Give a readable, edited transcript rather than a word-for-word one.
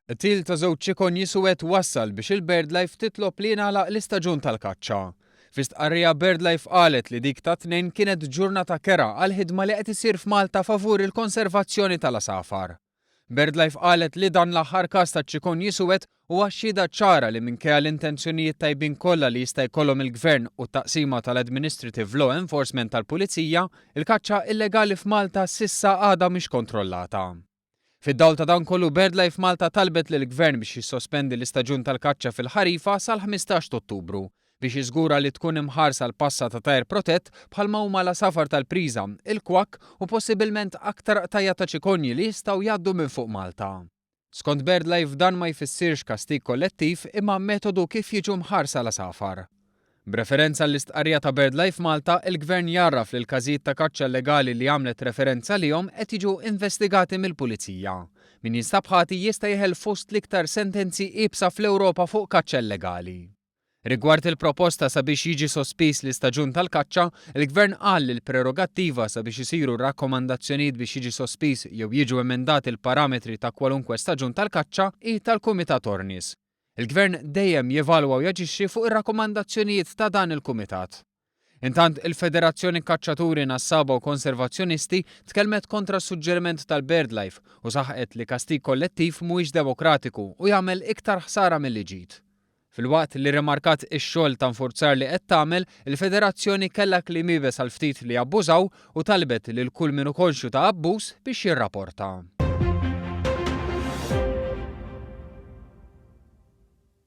Qtil ta' żewġ ċikonji suwed wassal biex il-BirdLife titlob li jingħalaq l-istaġun tal-kaċċa. Fi stqarrija BirdLife qalet li dik tat-Tnejn kienet ġurnata kerha għall-ħidma li qed issir f'Malta favur il-konservazzjoni tal-għasafar. BirdLife qalet li dan l-aħħar każ ta' ċikonji suwed huwa xhieda ċara li minkejja l-intenzjonijiet tajbin kollha li jista' jkollhom il-Gvern u t-taqsima tal-Administrative Law Enforcement tal-Pulizija, il-kaċċa illegali f'Malta s'issa għadha mhix kontrollata. Fid-dawl ta' dan kollu BirdLife Malta talbet lill-Gvern biex jissospendi l-istaġun tal-kaċċa fil-ħarifa sal-15 t'Ottubru biex jiżgura li tkun imħarsa l-passa ta' tajr protett bħalma huma l-għasafar tal-priża, il-kwakk u possibilment aktar qtajja' ta' ċikonji li jistgħu jgħaddu minn fuq Malta. Skont BirdLife dan ma jfissirx kastig kollettiv imma metodu kif jiġu mħarsa l-għasafar. B'referenza għall-istqarrija ta' BirdLife Malta, il-Gvern jgħarraf li l-każijiet ta' kaċċa illegali li għamlet referenza għalihom qed jiġu investigati mill-Pulizija. Min jinstab ħati jista' jeħel fost l-iktar sentenzi iebsa fl-Ewropa fuq kaċċa illegali. Rigward il-proposta sabiex jiġi sospiż l-istaġun tal-kaċċa, il-Gvern qal li l-prerogattiva sabiex isiru rakkomandazzjonijiet biex jiġi sospiż jew jiġu emendati l-parametri ta' kwalunkwe staġun tal-kaċċa hi tal-Kumitat Ornis. Il-Gvern dejjem jevalwa u jaġixxi fuq ir-rakkomandazzjonijiet ta' dan il-kumitat. Intant, il-Federazzjoni Kaċċaturi Nassaba u Konservazzjonisti tkellmet kontra s-suġġeriment tal-BirdLife u saħqet li kastig kollettiv mhuwiex demokratiku u jagħmel iktar ħsara milli ġid. Filwaqt li rrimarkat ix-xogħol ta' nfurzar li qed tagħmel, il-Federazzjoni kellha kliem iebes għall-ftit li jabbużaw u talbet lil kull min hu konxju ta' abbuż biex jirraporta.